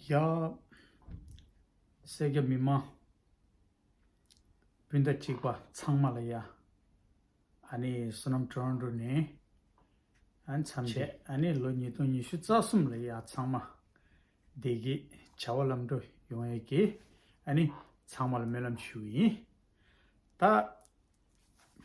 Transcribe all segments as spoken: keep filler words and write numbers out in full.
རྒྱ། སེར་སྐྱ་མི་མང་སྤུན་ཟླ་གཅིག་པ་ཚང་མ་ལ་ཡ། ཨ་ནི་བསོད་ནམས་ཊོ་རོན་ཊོ་ནས། ཨ་ནི་འཚམས་བྱས། ཨ་ནི་ལོ་ཉིས་སྟོང་ཉི་ཤུ་རྩ་གསུམ་ལ་ཡ་ཚང་མ་བདེ་སྐྱིད་བྱ་བ་ལམ་འགྲོ་ཡོང་ཡས་ཀྱི། ཨ་ནི་ཚང་མ་ལ་སྨོན་ལམ་ཞུ་ཡིན། ད།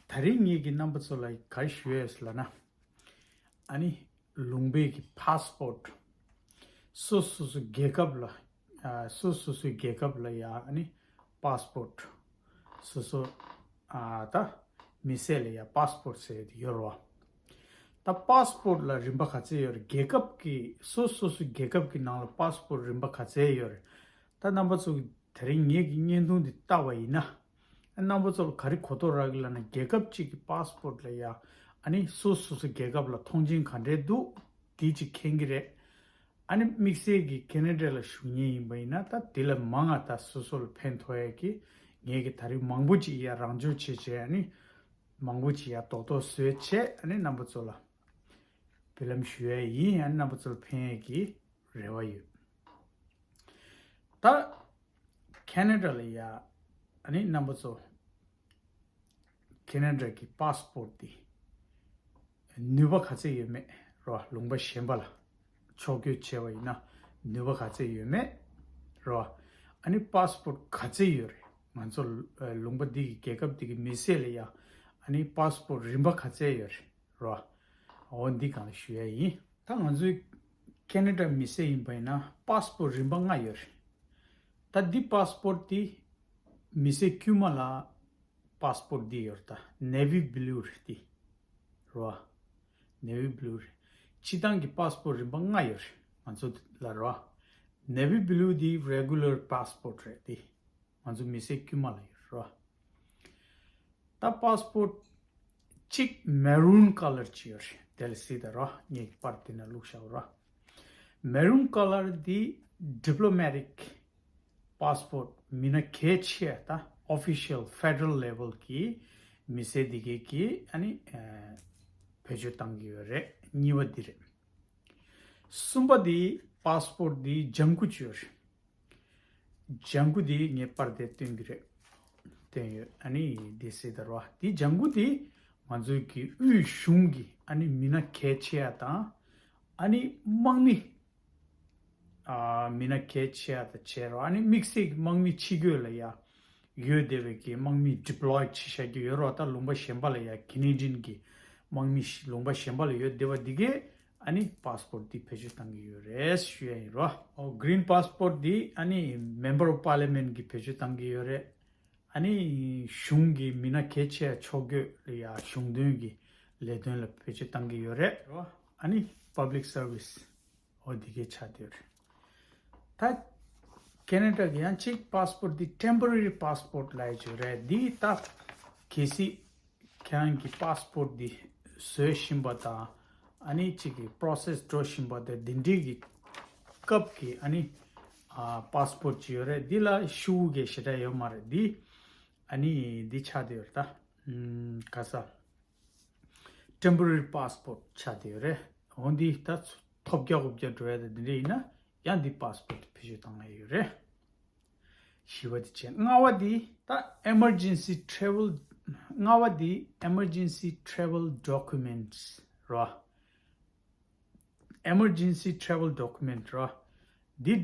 ད་རིང་ངེད་ཀྱི་རྣམ་པ་ཚོ་ལ་ག་རེ་ཞུ་ཡས་ལབ་ན། ཨ་ནི་ལུང་པའི་གི་པཱ་སི་པོར་ཊི། སོ་སོ་སོ་རྒྱལ་ཁབ་ལ། ཨ། སོ་སོ་སོའི་རྒྱལ་ཁབ་ལ་ཡ་ཨ་ནི་པཱ་སི་པོར་ཊི། སོ་སོ། ཨ། ད་མི་སེར་ལ་ཡ་པཱ་སི་པོར་ཊི་ཟེར་ཡས་དེ་ཡོད་རེད་བ། ད་པཱ་སི་པོར་ཊི་ལ་རིམ་པ་ག་ཚད་ཡོད་རེད། རྒྱལ་ཁབ་ཀྱི་སོ་སོ་སོ་རྒྱལ་ཁབ་ཀྱི་ནང་ལ་པཱ་སི་པོར་ཊི་རིམ་པ་ག་ཚད་ཡོད་རེད། ད་རྣམ་པ་ཚོ་གི་དེ་རིང་ངེད་ཀྱི་བརྙན་ཐུང་འདི་བལྟ་བ་ཡིན་ན། རྣམ་པ་ཚོ་ལ་ག་རེ་གོ་རྟོགས་རག་གི་ལབ་ན། རྒྱལ་ཁབ་གཅིག་གི་པཱ་སི་པོར་ཊི་ལ་ཡ་ཨ་ནི་སོ་སོ་སོ་རྒྱལ་ཁབ་ལ་མཐོང་མཆན་ག་འདྲས་འདུག་དེ་གཅིག་མཁྱེན་གྱི་རེད། ཨ་ནི་དམིགས་བསལ་གྱི་ཁེ་ན་ཌ་ལ་བཞུགས་མཁན་ཡིན་པ་ཡིན་ན། ད་དེ་ལས་མང་ང་ད་སོ་སོ་ལ་ཕན་ཐོགས་ཡས་ཀྱི་ངེད་ཀྱིས་ད་རིང་མང་པོ་ཅིག་ཡ་རང་སྦྱོང་བྱས་བྱས། ཨ་ནི་མང་པོ་ཅིག་ཡ་རྡོག་རྡོག་བཟོས་བྱས། ཨ་ནི་རྣམ་པ་ཚོ་ལ་འབུལ་ལམ་ཞུ་ཡས་ཡིན། ཨ་ནི་རྣམ་པ་ཚོ་ལ་ཕན་ཡས་ཀྱི་རེ་བ་ཡོད། ད་ཁེ་ན་ཌ་ལ་ཡ་ཨ་ནི་རྣམ་པ་ཚོ་ཁེ་ན་ཌ་གི་པཱ་སི་པོར་ཊི་དེ་ནུས་པ་ག་ཚད་ཡོད་མེད་རོ། ལུང་པ་གཞན་པ་ལ་ཕྱོགས་བསྐྱོད་བྱས་པ་ཡིན་ན་ནུས་པ་ག་ཚད་ཡོད་མེད་རོ། ཨ་ནི་པཱ་སི་པོར་ཊི་ག་ཚད་ཡོད་རེད། ང་ཚོ་ལུང་པ་འདི་གི་རྒྱལ་ཁབ་འདི་གི་མི་སེར་ལ་ཡ་ཨ་ནི་པཱ་སི་པོར་ཊི་རིམ་པ་ག་ཚད་ཡོད་རེད་རོ། འོ་འདི་སྒང་ལ་ཞུ་ཡ་ཡིན། ད་ང་ཚོའི་ཁེ་ན་ཌ་མི་སེར་ཡིན་པ་ཡིན་ན་པཱ་སི་པོར་ཊི་རིམ་པ་ལྔ་ཡོད་རེད། ད་འདི་པཱ་སི་པོར་ཊི་འདི་མི་སེར་དཀྱུས་མ་ལ་པཱ་སི་པོར་ཊི་འདི་ཡོད་རེད། ད་ནེ་ཝི་བྷི་ལུ་རེད་འདི། རོ། ནེ་ཝི་བྷི་ལུ་རེད། སྤྱིར་བཏང་གི་པཱ་སི་པོར་ཊི་རིམ་པ་ལྔ་ཡོད་རེད་ང་ཚོ་ལ་རོ། ནེ་ཝི་བྷི་ལུ་འདི་རེ་གུ་ལར་པཱ་སི་པོར་ཊི་རེད་འདི། ང་ཚོ་མི་སེར་དཀྱུས་མ་ལ་ཡོད་རོ། ད་པཱ་སི་པོར་ཊི་གཅིག་མེ་རུན་ཀ་ལར་གཅིག་ཡོད་རེད། དེ་ལ་གཟིགས་དང་རོ། ངས་པར་དེ་ན་བླུགས་བཞག་རོ། མེ་རུན་ཀ་ལར་འདི་ཌི་པི་ལོ་མེ་ཊིག་པཱ་སི་པོར་ཊི། མི་སྣ་གལ་ཆེ་ད་ཨོ་ཕི་ཤལ་ཕེ་ཌེ་རལ་ལེ་ཝལ་གྱི་མི་སེར་འདི་གས་ཀྱིས་ཨ་ནི་ཨ་བེད་སྤྱོད་བཏང་གི་ཡོད་རེད། གཉིས་པ་འདི་རེད། གསུམ་པ་འདི་པཱ་སི་པོར་ཊི་འདི་ལྗང་ཁུ་ཅིག་ཡོད་རེད། ལྗང་ཁུ་འདི་ངས་པར་དེ་སྟོན་གྱི་རེད། སྟོན་ཡོད། ཨ་ནི་འདི་གཟིགས་དང་རོ། འདི་ལྗང་ཁུ་འདི་ང་ཚོའི་གི་དབུས་གཞུང་གི་ཨ་ནི་མི་སྣ་གལ་ཆེ་ཡ་དང་། ཨ་ནི་དམག་མི། ཨ། མི་སྣ་གལ་ཆེ་ཡ་དང་བྱས་རོ། ཨ་ནི་དམིགས་བསལ་གྱི་དམག་མི་ཕྱི་རྒྱལ་ལ་ཡ་ཡོད་བསྡད་པའི་གི་དམག་མི་ཌི་པི་ལོའི་བྱེད་བཞག་གི་ཡོད་རོ། ད་ལུང་པ་གཞན་པ་ལ་ཡ་ཁེ་ན་ཌི་ཡན་གི་དམག་མི་ལུང་པ་གཞན་པ་ལ་ཡོད་བསྡད་པ་འདི་གས་ཨ་ནི་པཱ་སི་པོར་ཊི་འདི་བེད་སྤྱོད་བཏང་གི་ཡོད་རེད་ཞུ་ཡ་ཡིན་རོ། ཨོ། གི་རིན་པཱ་སི་པོར་ཊི་འདི་ཨ་ནི་མེམ་བར་ཨོཕ་པར་ལི་མེན་ཊི་གིས་བེད་སྤྱོད་བཏང་གི་ཡོད་རེད། ཨ་ནི་གཞུང་གི་མི་སྣ་གལ་ཆེ་ཕྱོགས་བསྐྱོད་ལ་ཡ་གཞུང་དོན་གྱི་ལས་དོན་ལ་བེད་སྤྱོད་བཏང་གི་ཡོད་རེད། ཨ་ནི་པབ་ལིག་སར་ཝི་སི། འོ་འདི་གས་ཆགས་བསྡད་ཡོད་རེད། ད་ཁེ་ན་ཌ་གི་ཡང་གཅིག་པཱ་སི་པོར་ཊི་འདི་ཊེམ་པོ་ར་རི་པཱ་སི་པོར་ཊི་ལབ་ཡ་ཅིག་ཡོད་རེད། འདི་ད་གལ་སྲིད་ཁྱེད་རང་གི་པཱ་སི་པོར་ཊི་འདི་བཟོ་བཞིན་པ་དང་། ཨ་ནི་གཅིག་གི་པོ་རོ་སེ་སི་འགྲོ་བཞིན་པ་དང་། འདི་འདྲའི་གི་སྐབས་ཀྱི་ཨ་ནི་ཨ་པཱ་སི་པོར་ཊི་ཅིག་ཡོད་རེད། འདི་ལ་ཤོག་གུ་གས་ཞེ་དྲག་ཡོད་མ་རེད། འདི་ཨ་ནི་འདི་ཆགས་བསྡད་ཡོད་རེད། ད་ཨམ་ག་ས། ཊེམ་པོ་ར་རི་པཱ་སི་པོར་ཊི་ཆགས་བསྡད་ཡོད་རེད། འོ་འདི་ད་ཐོབ་རྒྱག་འོ་རྒྱག་འགྲོ་ཡ་ད་འདི་འདྲ་ཡིན་ན་ཡང་འདི་པཱ་སི་པོར་ཊི་བེད་སྤྱོད་བཏང་ཡ་ཡོད་རེད། བཞི་པ་དེ་བྱས། ལྔ་པ་དེ་ད་ཨེ་མར་ཇེན་སི་ཊེ་རེ་ཝལ། ལྔ་པ་དེ་ཨེ་མར་ཇེན་སི་ཊེ་རེ་ཝལ་ཌོ་ཀུ་མེན་ཊི་རོ། ཨེ་མར་ཇེན་སི་ཊེ་རེ་ཝལ་ཌོ་ཀུ་མེན་ཊི་རོ། འདི་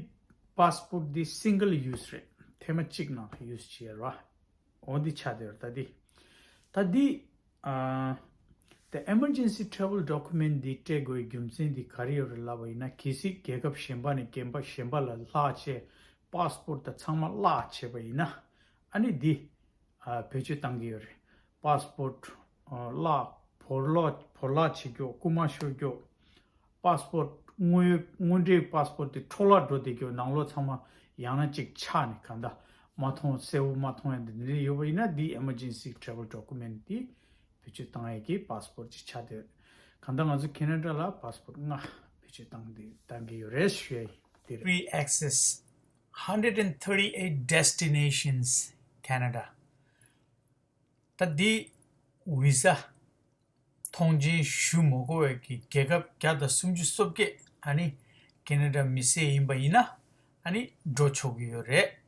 པཱ་སི་པོར་ཊི་འདི་སིང་གལ་ཡུ་སི་རེད། ཐེངས་མ་གཅིག་ནང་ཡུ་སི་བྱེད་ཡ་རོ། འོ་འདི་ཆགས་བསྡད་ཡོད་རེད། ད་འདི་ད་འདི་ཨ་ད་ཨེ་མར་ཇེན་སི་ཊེ་རེ་ཝལ་ཌོ་ཀུ་མེན་ཊི་འདི་སྤྲད་དགོས་རྒྱུ་མཚན་འདི་ག་རེ་ཡོད་རེད་ལབ་པ་ཡིན་ན། གལ་སྲིད་རྒྱལ་ཁབ་གཞན་པ་ནས་རྒྱལ་ཁབ་གཞན་པ་ལ་ལྷག་བྱས་པཱ་སི་པོར་ཊི་དང་ཚང་མ་བརླག་བྱས་པ་ཡིན་ན། ཨ་ནི་འདི་ཨ་བེད་སྤྱོད་བཏང་གི་ཡོད་རེད། པཱ་སི་པོར་ཊི་ཨ་བརླག་བོར་བརླག་བོར་བརླག་བྱེད་རྒྱུ། རྐུ་མ་ཤོར་རྒྱུ། པཱ་སི་པོར་ཊི་དངོས་ཡོད་དངོས་འབྲེལ་པཱ་སི་པོར་ཊི་དེ་འཕྲོ་བརླག་འགྲོ་བསྡད་རྒྱུ། ནང་ལོགས་ཚང་མ་ཡང་ན་གཅིག་ཆག་ནས་གང་ལྟར་མ་མཐོང་། གསལ་པོ་མ་མཐོང་ཡ་འདི་འདྲ་ཡོད་པ་ཡིན་ན། འདི་ཨེ་མར་ཇེན་སི་ཊེ་རེ་ཝལ་ཌོ་ཀུ་མེན་ཊི་འདི་བེད་སྤྱོད་བཏང་ཡས་ཀྱི་པཱ་སི་པོར་ཊི་ཅིག་ཆགས་བསྡད་ཡོད། གང་ལྟར་ང་ཚོ་ཁེ་ན་ཌ་ལ་པཱ་སི་པོར་ཊི་ལྔ་བེད་སྤྱོད་བཏང་བསྡད་བཏང་གི་ཡོད་རེད་ཞུ་ཡ་ཡིན། འདི་རེད། Free access, hundred and thirty-eight destinations, Canada. ད་འདི་ཝི་ས་མཐོང་མཆན་ཞུ་མ་དགོས་པའི་གི་རྒྱལ་ཁབ་བརྒྱ་དང་སུམ་ཅུ་སོ་བརྒྱད། ཨ་ནི་ཁེ་ན་ཌ་མི་སེར་ཡིན་པ་ཡིན་ན། ཨ་ནི་འགྲོ་ཆོག་གི་ཡོད་རེད།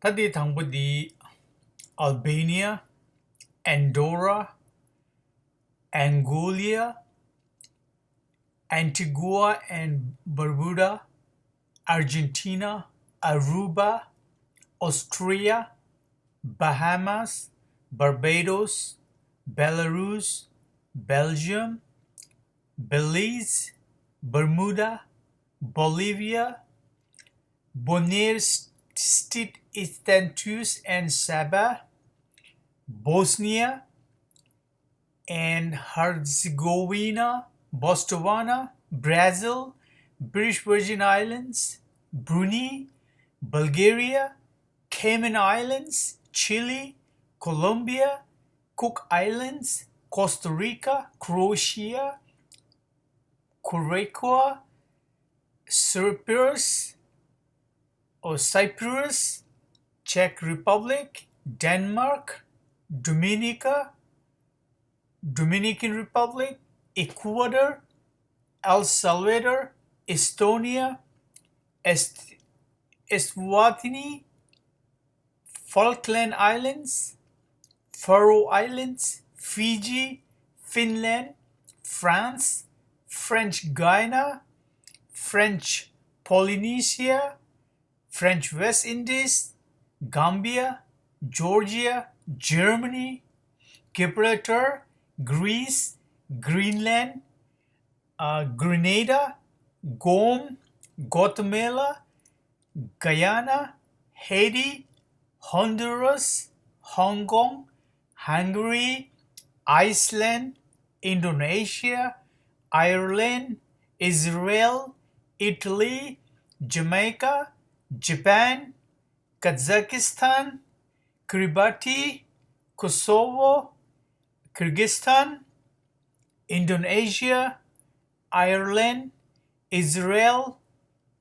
ད་དེ་དང་པོ་དེ་Albania, Andorra, Anguilla, Antigua and Barbuda, Argentina, Aruba, Austria, Bahamas, Barbados, Belarus, Belgium, Belize, Bermuda, Bolivia, Bonaire, St- St. Eustatius and Saba, Bosnia, and Herzegovina, Botswana, Brazil, British Virgin Islands, Brunei, Bulgaria, Cayman Islands, Chile, Colombia, Cook Islands, Costa Rica, Croatia, Curacao, Cyprus, or Cyprus, Czech Republic, Denmark, Dominica, Dominican Republic, Ecuador, El Salvador, Estonia, Est- Eswatini, Falkland Islands, Faroe Islands, Fiji, Finland, France, French Guiana, French Polynesia, French West Indies, Gambia, Georgia, Germany, Gibraltar, Greece, Greenland, uh, Grenada, Guam, Guatemala, Guyana, Haiti, Honduras, Hong Kong, Hungary, Iceland, Indonesia, Ireland, Israel, Italy, Jamaica, Japan, Kazakhstan, Kiribati, Kosovo, Kyrgyzstan, Indonesia, Ireland, Israel,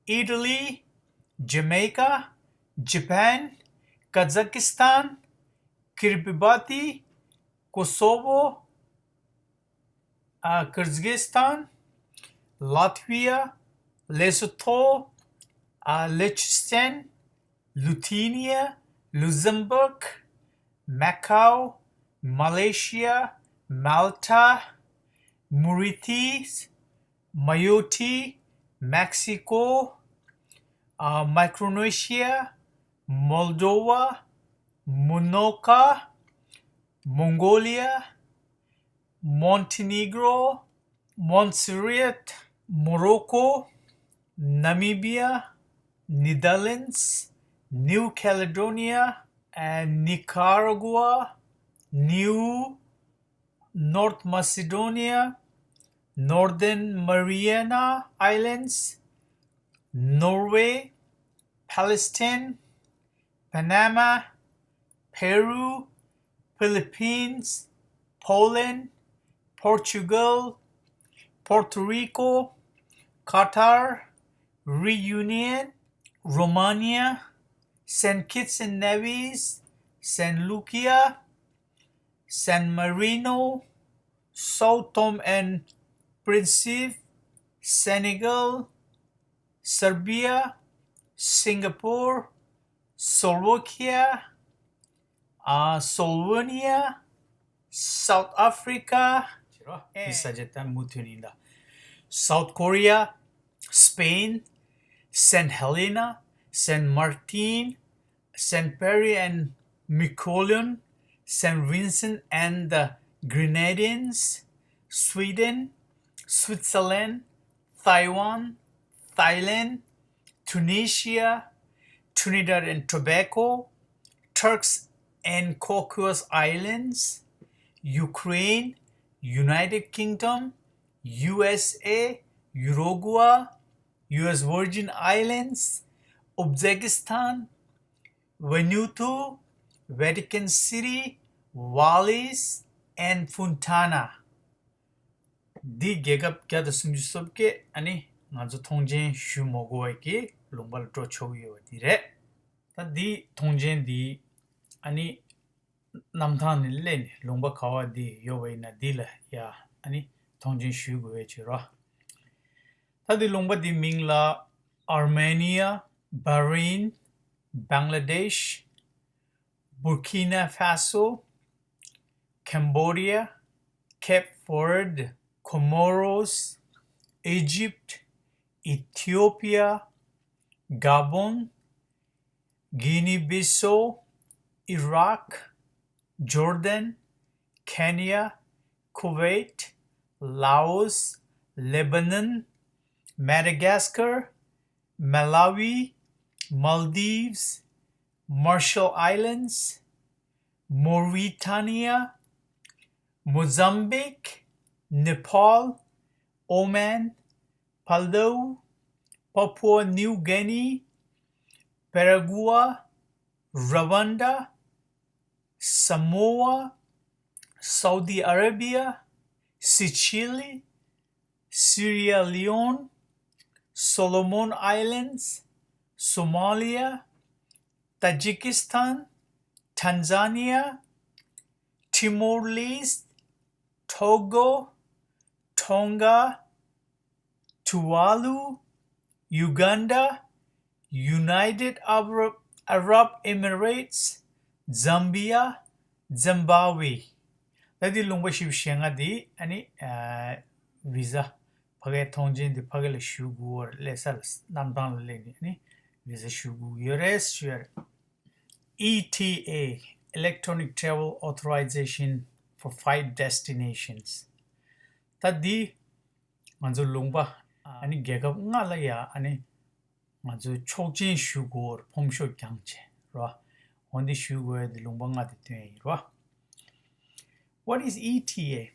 Italy, Jamaica, Japan, Kazakhstan, Kiribati, Kosovo, uh, Kyrgyzstan, Latvia, Lesotho, uh, Liechtenstein, Lithuania, Luxembourg, Macau, Malaysia, Malta, Mauritius, Mayotte, Mexico, uh, Micronesia, Moldova, Monaco, Mongolia, Montenegro, Montserrat, Morocco, Namibia, Netherlands, New Caledonia, and Nicaragua, New North Macedonia, Northern Mariana Islands, Norway, Palestine, Panama, Peru, Philippines, Poland, Portugal, Puerto Rico, Qatar, Reunion, Romania, Saint Kitts and Nevis, Saint Lucia, San Marino, Sao Tome and Principe, Senegal, Serbia, Singapore, Slovakia, uh, Slovenia, South Africa, ཨེ། South Korea, Spain, Saint Helena, Saint Martin, Saint Pierre and Miquelon, Saint Vincent and the Grenadines, Sweden, Switzerland, Taiwan, Thailand, Tunisia, Trinidad and Tobago, Turks and Caicos Islands, Ukraine, United Kingdom, U S A, Uruguay, U S Virgin Islands, Uzbekistan, Vanuatu, Vatican City, Wallis and Fontana. འདི་རྒྱལ་ཁབ་བརྒྱ་དང་སུམ་ཅུ་སོ་བརྒྱད་ཨ་ནི་ང་ཚོ་ཐོངས་མཆན་ཞུ་མ་དགོས་པའི་གི་ལུང་པ་ལ་འགྲོ་ཆོག་གི་ཡོད་པ་འདི་རེད། ད་འདི་ཐོངས་མཆན་འདི་ཨ་ནི་གནམ་ཐང་ནས་སླེབས་ནས་ལུང་པ་ག་བ་འདི་ཡོད་པ་ཡིན་ན་འདི་ལ་ཡ་ཨ་ནི་ཐོངས་མཆན་ཞུ་དགོས་པའི་བྱེད་རོགས། ད་འདི་ལུང་པ་འདི་མིང་ལ་ Armenia, Bahrain, Bangladesh, Burkina Faso, Cambodia, Cape Verde, Comoros, Egypt, Ethiopia, Gabon, Guinea-Bissau, Iraq, Jordan, Kenya, Kuwait, Laos, Lebanon, Madagascar, Malawi, Maldives, Marshall Islands, Mauritania, Mozambique, Nepal, Oman, Palau, Papua New Guinea, Paraguay, Rwanda, Samoa, Saudi Arabia, Seychelles, Sierra Leone, Solomon Islands, Somalia, Tajikistan, Tanzania, Timor-Leste, Togo, Tonga, Tuvalu, Uganda, United Arab, Arab Emirates, Zambia, Zimbabwe. ད་འདི་ལུང་པ་བཞི་བཅུ་ཞེ་ལྔ་འདི་ཨ་ནི་ཨ་བི་ཟ་ཕ་གའི་ཐོངས་མཆན་འདི་ཕ་གི་ལ་ཞུ་དགོས་པར་སླེབས་ས་ལ་གནམ་ཐང་ལ་སླེབས་ནས་ཨ་ནི་བི་ཟ་ཞུ་དགོས་ཀྱི་ཡོད་རེད་ཞུ་ཡ་རེད། E T A, Electronic Travel Authorization for Five Destinations. ད་འདི་ང་ཚོ་ལུང་པ་ཨ་ནི་རྒྱལ་ཁབ་ལྔ་ལ་ཡ་ཨ་ནི་ང་ཚོས་ཆོག་མཆན་ཞུ་དགོས་པར་ཕོམ་ཤོག་བརྒྱངས་བྱས་རོ། འོ་འདི་ཞུ་དགོས་ཡ་འདི་ལུང་པ་ལྔ་དེ་བཏོན་ཡིན་རོ། What is E T A?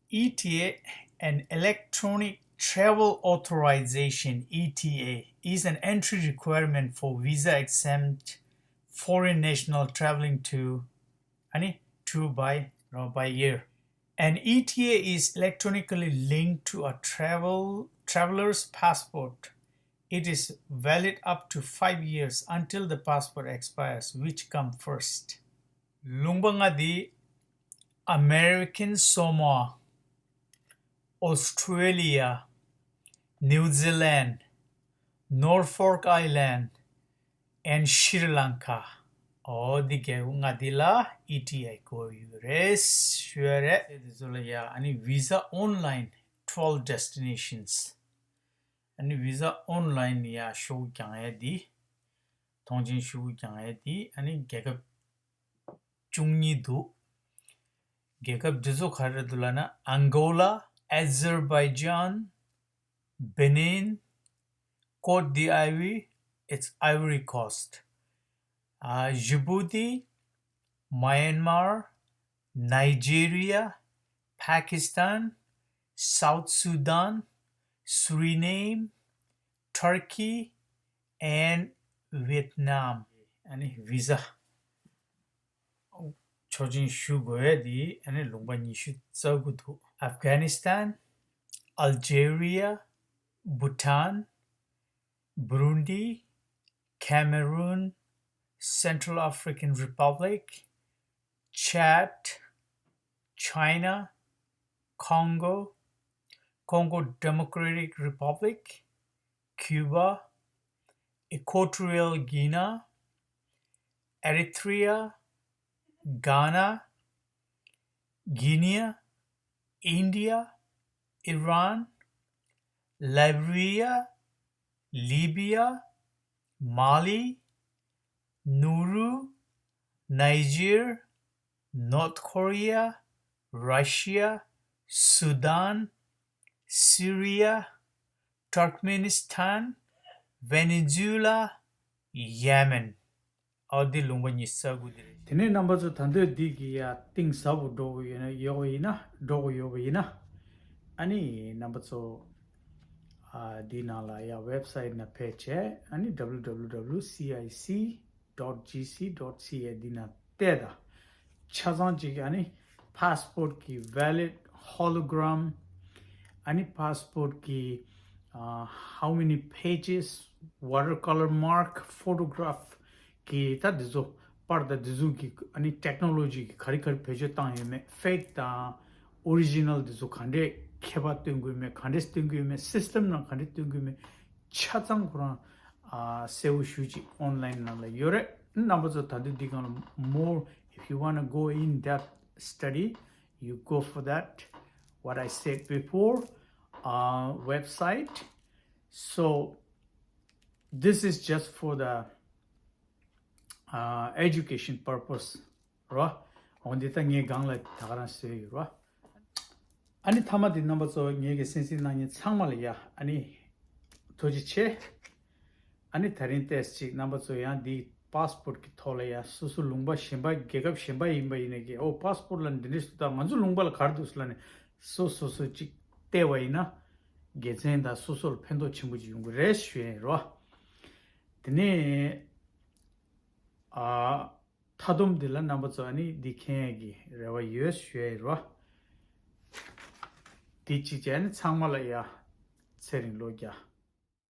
E T A, an electronic travel authorization, E T A, is an entry requirement for visa exempt foreign national traveling to, ཨ་ནི་to by, རོ། by air. An E T A is electronically linked to a travel traveler's passport. It is valid up to five years until the passport expires. Which come first? ལུང་པ་ལྔ་འདི་American Samoa, Australia, New Zealand, Norfolk Island, and Sri Lanka. ཨོ་འདི་རྒྱལ་ཁབ་ལྔ་འདི་ལ་E T A དགོས་ཡོད་རེད་ཞུ་ཡ་རེད། དེ་ཚོ་ལ་ཡ་ཨ་ནི་Visa Online Travel Destinations. ཨ་ནི་Visa Online ཡ་ཤོག་བུ་རྒྱག་ཡ་འདི། ཐོངས་མཆན་ཤོག་བུ་རྒྱག་ཡ་འདི་ཨ་ནི་རྒྱལ་ཁབ་བཅུ་གཉིས་འདུག་རྒྱལ་ཁབ་འདི་ཚོ་ག་རེ་འདུག་ལབ་ན། Angola, Azerbaijan, Benin, Cote d'Ivoire, it's Ivory Coast, uh, Djibouti, Myanmar, Nigeria, Pakistan, South Sudan, Suriname, Turkey, and Vietnam. ཨ་ནི་Visa ཆོག་མཆན་ཞུ་དགོས་ཡ་དེ་ཨ་ནི་ལུང་པ་ཉི་ཤུ་རྩ་དགུ་འདུག Afghanistan, Algeria, Bhutan, Burundi, Cameroon, Central African Republic, Chad, China, Congo, Congo Democratic Republic, Cuba, Equatorial Guinea, Eritrea, Ghana, Guinea, India, Iran, Liberia, Libya, Mali, Nauru, Niger, North Korea, Russia, Sudan, Syria, Turkmenistan, Venezuela, Yemen. ཨོ་འདི་ལུང་པ་ཉི་ཤུ་རྩ་དགུ་འདི་རེད། དེ་ནས་རྣམ་པ་ཚོ་ད་འདོད་འདི་གི་ཡ་གཏིང་ཟབ་པོ་འགྲོ་དགོས་ཡོད་ན་ཡོད་པ་ཡིན་ན་འགྲོ་དགོས་ཡོད་པ་ཡིན་ན། ཨ་ནི་རྣམ་པ་ཚོ་ཨ་འདི་ནང་ལ་ཡ་website ནང་ཕེབས་བྱས་ཨ་ནི་W W W C I C dot G C dot C A འདི་ནང་བལྟས་དང་། ཆ་ཚང་གཅིག་ཨ་ནི་passport གི་valid hologram ཨ་ནི་passport གི་ཨ་how many pages, watercolor mark, photograph གི་ད་འདི་ཚོ་པར་ད་འདི་ཚོ་གི་ཨ་ནི་technology གི་ག་རེ་ག་རེ་བེད་སྤྱོད་བཏང་ཡོད་མེད། fake དང་original འདི་ཚོ་ག་འདྲས་ཁྱད་པར་སྟོན་དགོས་མེད། ག་འདྲས་སྟོན་དགོས་མེད། system ནང་ག་འདྲས་སྟོན་དགོས་མེད། ཆ་ཚང་ཁོ་རང་ཨ་གསལ་བོ་ཞེ་ཅིག་ཨོན་ལ་ཡིན་ནང་ལ་ཡོད་རེད། རྣམ་པ་ཚོ་ད་དུང་འདི་སྒང་ལ་more, if you wanna go in depth study, you go for that, what I said before, uh, website. So this is just for the uh, education purpose རོ། འོ་འདི་ད་ངས་སྒང་ལ་ད་ག་རང་བཟོས་ཡོད་རོ། ཨ་ནི་མཐའ་མ་འདི་རྣམ་པ་ཚོ་ངེད་ཀྱི་གསན་གཟིགས་གནང་མཁན་ཚང་མ་ལ་ཡ་ཨ་ནི་ཐུགས་རྗེ་ཆེ། ཨ་ནི་ད་རིང་ཏོག་ཙམ་ཅིག་རྣམ་པ་ཚོ་ཡང་འདི་པཱ་སི་པོར་གི་ཐོག་ལ་ཡ་སོ་སོ་ལུང་པ་གཞན་པ་རྒྱལ་ཁབ་གཞན་པ་ཡིན་པ་ཡིན་ནའི་གི་ཨོ་པཱ་སི་པོར་ལ་འདི་འདྲ་ཞིག་འདུག་ད་ང་ཚོ་ལུང་པ་ལ་ག་རེ་འདུག་ཟེར་ལབ་ནས་སོ་སོ་སོ་ཅིག་བལྟས་པ་ཡིན་ན་དགེ་མཚན་དང་སོ་སོ་ལ་ཕན་ཐོགས་ཆེན་པོ་ཅིག་ཡོང་གི་རེད་ཞུ་ཡ་ཡིན་རོ། དེ་ནས་ཨ། མཐའ་སྡོམ་འདི་ལ་རྣམ་པ་ཚོ་ཨ་ནི་འདི་མཁྱེན་ཡས་ཀྱི་རེ་བ་ཡོད་ཞུ་ཡས་རོ། འདི་གཅིག་བྱས་ནས་ཚང་མ་ལ་ཡ་ཚེ་རིང་ལོ་བརྒྱ།